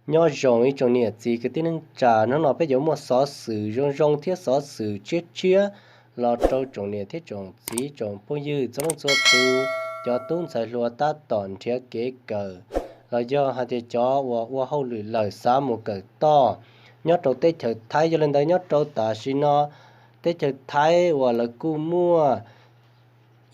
Nyob zoo ib tsoom niam txiv kwv tij neej tsa, hnub no peb yuav muaj xov xwm zoo zoo thiab xov xwm tshiab tshiab los rau tsoom niam thiab tsoom txiv tsoom phooj ywg txhua leej txhua tus, cov tub ntxhais hluas tab tom nrhiav kev kawm los yog hais tias cov uas ua hauj lwm lawm xav mus kawm toj nyob rau teb chaws Thaib. Yog li ntawd nyob rau tam sim no teb chaws Thaib uas lawv kuj muaj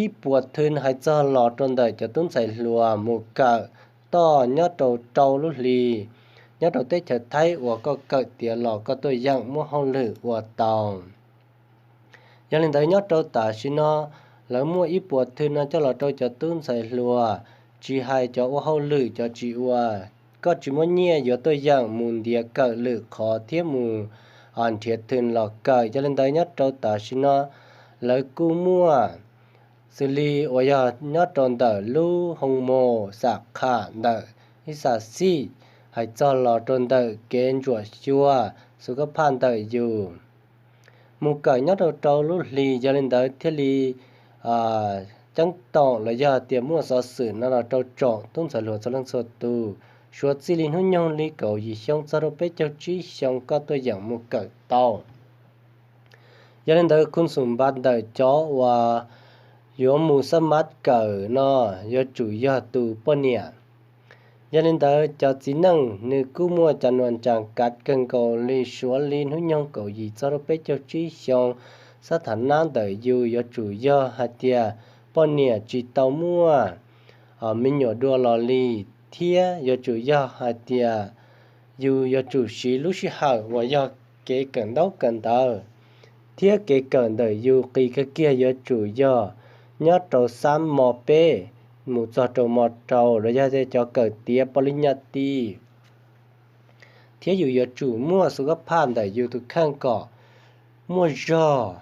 ib puas thwv hais txog los rau ntawm cov tub ntxhais hluas mus kawm toj nyob rau rau lub hli nyob rau teb chaws Thaib uas koj kawm tiav los koj tuaj yeem muaj hauj lwm ua tau. Yog li ntawd nyob rau tam sim no lawv muaj ib puas thwv no coj los rau cov tub ntxhais hluas, tsis hais cov ua hauj lwm cov tsis ua, koj tsis muaj nyiaj yuav tuaj yeem mus ntiav kawm lwm qhov thiab mus nrhiav thwv los kawm. Yog li ntawd nyob rau tam sim no lawv kuj muaj xws li uas yog nyob rau ntawm lub hoo mos xam kham ntawm ib xam xij hais txog los rau ntawm kev ntsuam xyuas xus kab phaj ntawm yus mus kawm nyob rau rau lub hli. Yog li ntawd thiaj li ceeb toom los yog tias muaj xov xwm no los rau tsoom tub ntxhais hluas txhua leej txhua tus, suav txij li hnub nyoog li kaum yim xyoo txog rau peb caug tsib xyoo koj tuaj yeem mus kawm tau. Yog li ntawd khu xum npab ntawm cov uas yuav mus xab mab kawm no yuav tsum yog tus poj niam. Yog li ntawd cov txiv neej nws kuj muaj cov nuam ntsaas kav kawg nkaus li suav li hnub nyoog kaum yim txog rau peb caug tsib xyoo, xab tham nab ntawm yus yuav tsum yog hais tias poj niam tsis tau muaj me nyuam dua los li, thiab yuav tsum yog hais tias yus yuav tsum siv lub sij hawm uas yog kev kawm ntaub kawm ntawv, thiab kev kawm ntawm yus qis kawg kiag yuav tsum yog nyob rau xab mos peb mus txog rau mos rau los yog cov kawm tiav poj li nyaj ti, thiab yus yuav tsum muaj xus kab phaj ntawm yus tus kheej kom muaj zog.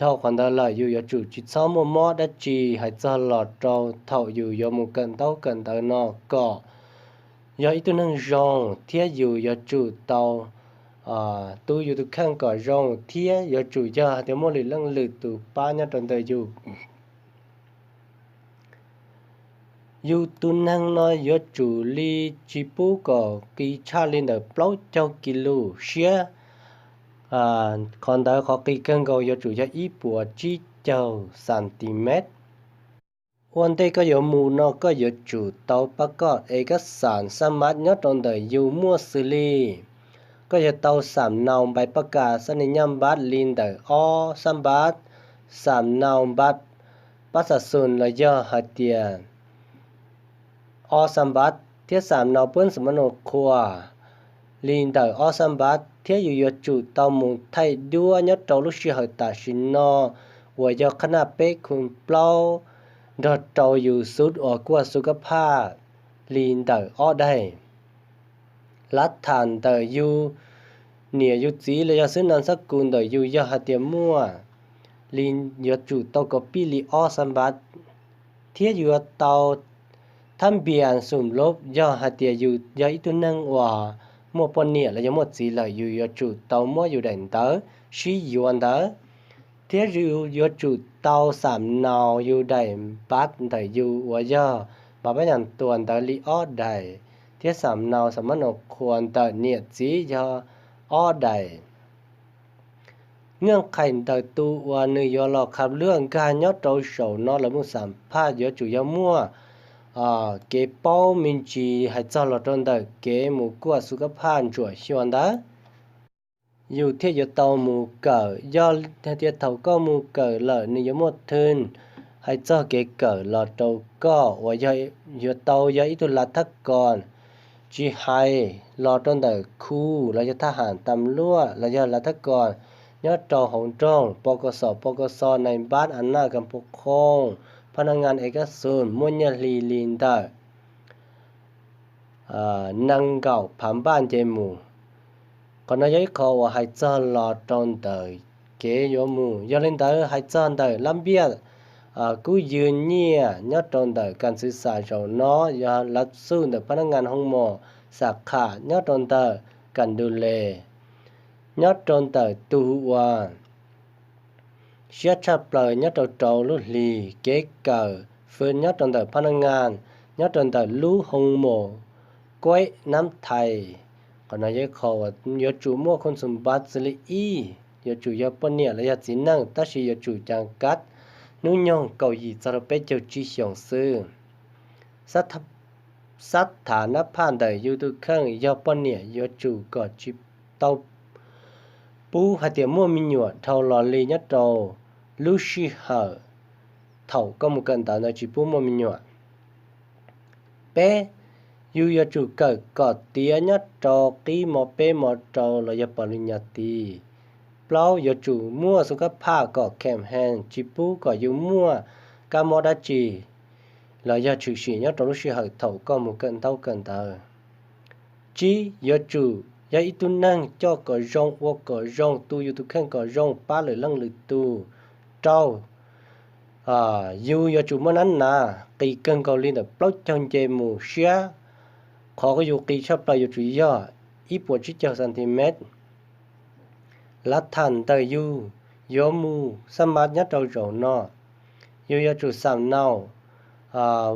Dhau qhov ntawd lawm yus yuav tsum tsis txhob muaj mob dab tsi hais txog los rau thaum yus yuav mus kawm ntaub kawm ntawv no kom yog ib tug neeg zoo, thiab yus yuav tsum tau tu yus tus kheej kom zoo, thiab yuav tsum yog tias muaj lwm leej lwm tus pab nyob rau ntawm yus. Yus tus neeg no yuav tsum li tsis pub kom qis tshaj li ntawm plaub caug kis lus siab. Qhov ntawd qhov qis kawg nkaus yuav tsum yog ib puas tsib caug xantimev. Ua ntej koj yuav mus no koj yuav tsum tau pab koj es kab xam xab mab nyob rau ntawm yus muaj xws li koj yuav tau xam nau npais paj kas xab ni nyaj npab li ntawm ob xab npab, xam nau npab pab xas xus los yog hais tias ob xab npab, thiab xam nau pab xam mab nau qhua li ntawm ob xab npab, thiab yus yuav tsum tau mus thaij duab nyob rau lub sij hawm tam sim no uas yog qhab naj peb khu plaub nrog rau yus xub uas kuaj xus kab phaj li ntawm ob daim. Lav tham ntawm yus niam yus txiv los yog xwb nas xab kus ntawm yus yog hais tias muaj li yuav tsum tau kom pib li ob xab npab, thiab yuav tau thab npias xum lob yog hais tias yus yog ib tug neeg uas muaj poj niam los yog muaj txiv lawm yus yuav tsum tau muab yus daim ntawv sib yuav ntawd, thiab yus yuav tsum tau xam nau yus daim npab ntawm yus uas yog npab pab nyas tuas ntawd li ob daim, thiab xam nau xam mab nau qhua ntawm niam txiv yog ob daim. Nyiaj qhais ntawm tus uas nws yuav los kham luaj nkag nyob rau saum no lawv mus xam phaj yuav tsum yog muaj kev paub me ntsis hais txog los rau ntawm kev mus kuaj xus kab phaj ntsuam xyuas ntawd, yus thiaj yuav tau mus kawm. Yog hais tias thaum koj mus kawm lawm nws yuav muaj thwj hais txog kev kawm los rau koj uas yuav tau yog ib tug lav thab kos, tsis hais los rau ntawm khu los yog thab ham tas luaj los yog lav thab kos nyob rau hauv nroog, pov kos xom pov kos xo nais npab a naj kas pov khooj, phab naj ngas es kab xus muaj nyiaj hli li ntawm nees nkaum phav npaj nce mus. Qhov no yog ib qho uas hais txog los rau ntawm kev yuav mus. Yog li ntawd hais txog ntawm lab npiaj kub ywg nyiaj nyob rau ntawm kas ntxwv xam zaum no yog lav xuj ntawm phab naj ngas hoo mos xam kham nyob rau ntawm kas ntu les, nyob rau ntawm tus uas siab tshaj plaws nyob rau rau lub hlis kev kawm fwv nyob rau ntawm phab naj ngas nyob rau ntawm lub hoo mos kueb nab thais Qhov no yog ib qho uas yuav tsum muaj khoom xum npav xws li ib, yuav tsum yog poj niam los yog txiv neej, tab sis yuav tsum cas kav hnub nyoog kaum yim txog rau peb caug tsib xyoos xwb. Xab tha nab phaj ntawm yus tus kheej yog poj niam yuav tsum kom tsis tau pub hais tias muaj me nyuam dhau los li nyob rau lub sij hawm thaum koj mus kawm ntawv ntawd tsis pub muaj me nyuam. Peb, yus yuav tsum kawm kom tiav nyob rau qib mos peb mos rau los yog pos li nyas tis. Plaub, yuav tsum muaj xu kab phaj kom khem hees tsis pub kom yus muaj kab mob dab tsi los yog tshwm sim nyob rau lub sij hawm thaum koj mus kawm ntaub kawm ntawv. Tsib, yuav tsum yog ib tug neeg coj kom zoo, ua kom zoo, tu yus tus kheej kom zoo, pab lwm leej lwm tus. Rau, yus yuav tsum muaj nab nav qis kawg nkaus li ntawm plaub caug nce mus siab. Qhov yus qis tshaj plaws yuav tsum yog ib puas tsib caug centimet. Lav tham ntawm yus yuav mus xab mas nyob rau zaum no, yus yuav tsum xam nau,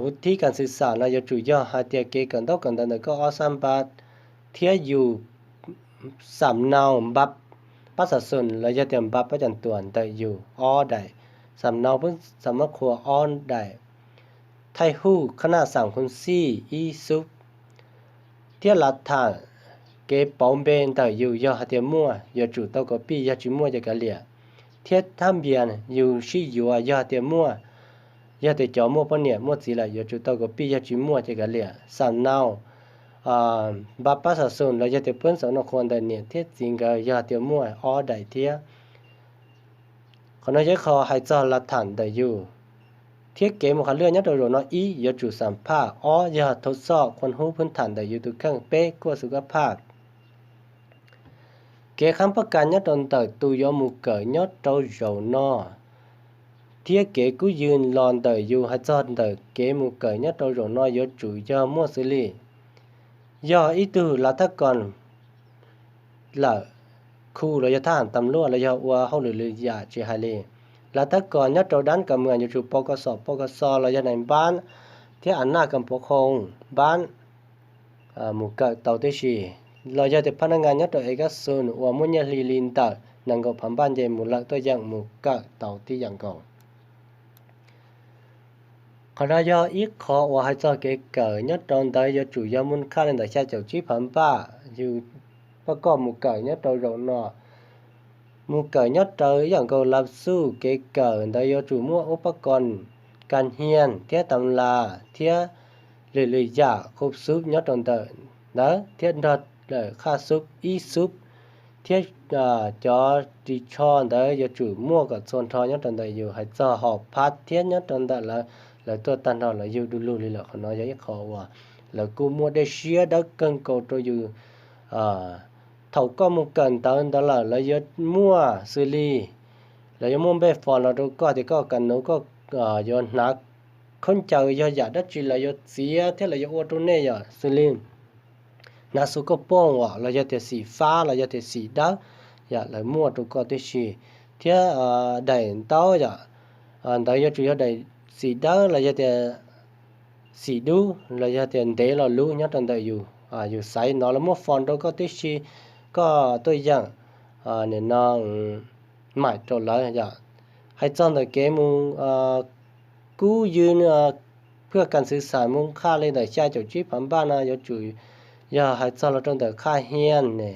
vus thib kas xwm xam no yuav tsum yog hais tias kev kawm ntaub kawm ntawv ntawm koj ob xab npas, thiab yus xam nau npa pab xav xum los yog tias npa pab cas tuas ntawm yus ob daim, xam nau pab xav mab qhua ob daim, thaij huj khab naj xam khun xij ib xub. Thiab lav tham kev pauv npe ntawm yus yog hais tias muaj, yuav tsum tau kos pij, yog tsis muaj ces kav liam. Thiab thab npias yus sib yuav yog hais tias muaj, yog tias cov muaj poj niam muaj txiv lawm yuav tsum tau kos pij, yog tsis muaj ces kav liam. Xam nau npa pab xav xum los yog tias pab xav nau qhua ntawm niam thiab txiv nkawd yog hais tias muaj ob daim thiab. Qhov no yog ib qho hais txog lav tham ntawm yus. Thiab kev mus qhas lwaj nyob rau zaum no ib, yuav tsum xam phaj, ob yog thau xoj khuam hub phwb tham ntawm yus tus kheej, peb kuaj xu kab phaj. Kev qhab pab kas nyob rau ntawm tus yuav mus kawm nyob rau zaum no, thiab kev kub yws los ntawm yus hais txog ntawm kev mus kawm nyob rau zaum no yuav tsum yog muaj xws li, yog ib tug lav thab kos lawm, khu los yog thab ham tam luaj los yog ua hauj lwm lwm yam tsis hais li. Lav thab kos nyob rau dab kas mwas yuav tsum pov kos xom pov kos xo los yog nais npab thiab a naj kas pov khoo npab mus kawm tau tib si, los yog tias phab nab ngas nyob rau es kab xu uas muaj nyiaj hli li ntawm nees nkaum phav npaj nce mus lawm tuaj yeem mus kawm tau tib yam nkaus. Qhov no yog ib qho uas hais txog kev kawm nyob rau ntawd yuav tsum yog mus khaj li ntawm xya caum tsib phav npaj yus pab koj mus kawm nyob rau zaum no. Mus kawm nyob rau ib yam nkaus lav xuj kev kawm ntawd yuav tsum muaj ub pab kos kas hnias thiab tam las thiab lwm lwm yam khu xub nyob rau ntawm ntawd thiab nrog lawm khaj xub ib xub thiab cov ris tsho ntawd yuav tsum muaj kom txhua nrho nyob rau ntawm yus hais txog hom phab thiab nyob rau ntawm lawv, lawv tuaj tag nrho lawv yug du lug li lawm. Qhov no yog ib qho uas lawv kuj muaj dej siab dawb kawg nkaus rau yus. Thaum koj mus kawm ntawv ntawd lawm lawv yuav muaj xws li, lawv yuav muaj npej fos los rau koj tias koj kam nuv koj yuav hnav khaub ncaws yog yam dab tsi lawv yuav txiav thiab lawv yuav ua rau nej yom, xws li hnav xu koj pooj os los yog tias xim fab los yog tias xim dawb, yam lawv muaj rau koj tib si. Thiab daim ntaub yom, ntawd yuav tsum yog daim xim dawb los yog tias xim dub los yog tias ntev los luv nyob rau ntawm yus, yus xaiv no lawv muaj fos rau koj tib si, koj tuaj yeem nim no maim rau lawv yom. Hais txog ntawm kev mus kub yws phaj kas xwm xam mus khaj li ntawm xya caum tsib phav npaj no yuav tsum yog hais txog los rau ntawm khaj hnias ne,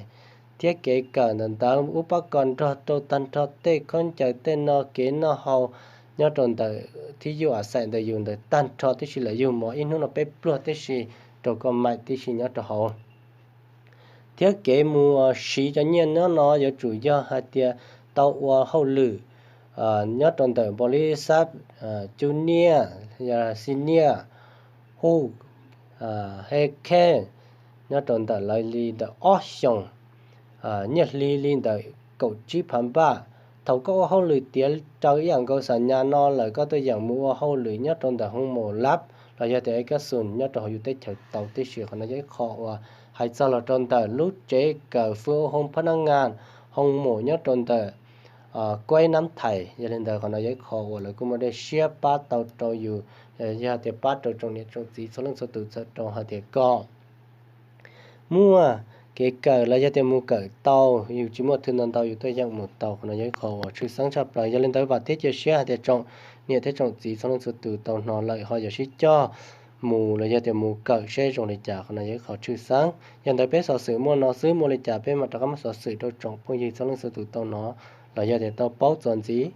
thiab kev kawm ntawm ntawd ub pab kos nrog rau tag nrho tej khaub ncaws tej no kev noj haus nyob rau ntawm thib yuj a xaim ntawm yus ntawd tag nrho tib si lawm yug mov ib hnub no peb pluag tib si rau koj maim tib si nyob rau hauv. Thiab kev mus siv cov nyiaj nyob no yuav tsum yog hais tias tau ua hauj lwm nyob rau ntawm npaus li xab, cub niaj, xi niaj, huj, he khe nyob rau ntawm lawv li ntawm ob xyoos, nyiaj hli li ntawm kaum tsib phav npaj. Thaum koj ua hauj lwm tiav raws ib yam nkaus xam nyas no lawm koj tuaj yeem mus ua hauj lwm nyob rau ntawm hoo maum lab los yog tias es kab xus nyob rau hauv yus teb chaws tau tib si. Qhov no yog ib qho uas hais txog los rau ntawm lub tsev kawm fwj ua hoo phab nab ngas hoo maum nyob rau ntawm kuaib nab thais. Yog li ntawd qhov no yog ib qho uas lawv kuj muaj dej siab pab tau rau yus, yog tias pab rau tsoom niam tsoom txiv txhua leej txhua tus txhawm rau hais tias koj muaj kev kawm los yog tias mus kawm tau, yus tsis muaj thwj ntau ntau yus tuaj yeem mus tau. Qhov no yog ib qho uas tshwj xeeb tshaj plaws. Yog li ntawd vam thiab cia siab hais tias tsoom niam thiab tsoom txiv txhua leej txhua tus tau hnov lawm ho yuav sib coj mus los yog tias mus kawm seb zoo li cas, qhov no yog ib qho tshwj xeeb. Yog ntawd peb xov xwm muaj no xwb, muaj li cas peb mam rov qab muab xov xwm rau tsoom phooj ywg txhua leej txhua tus tau hnov los yog tias tau paub txuas ntxiv.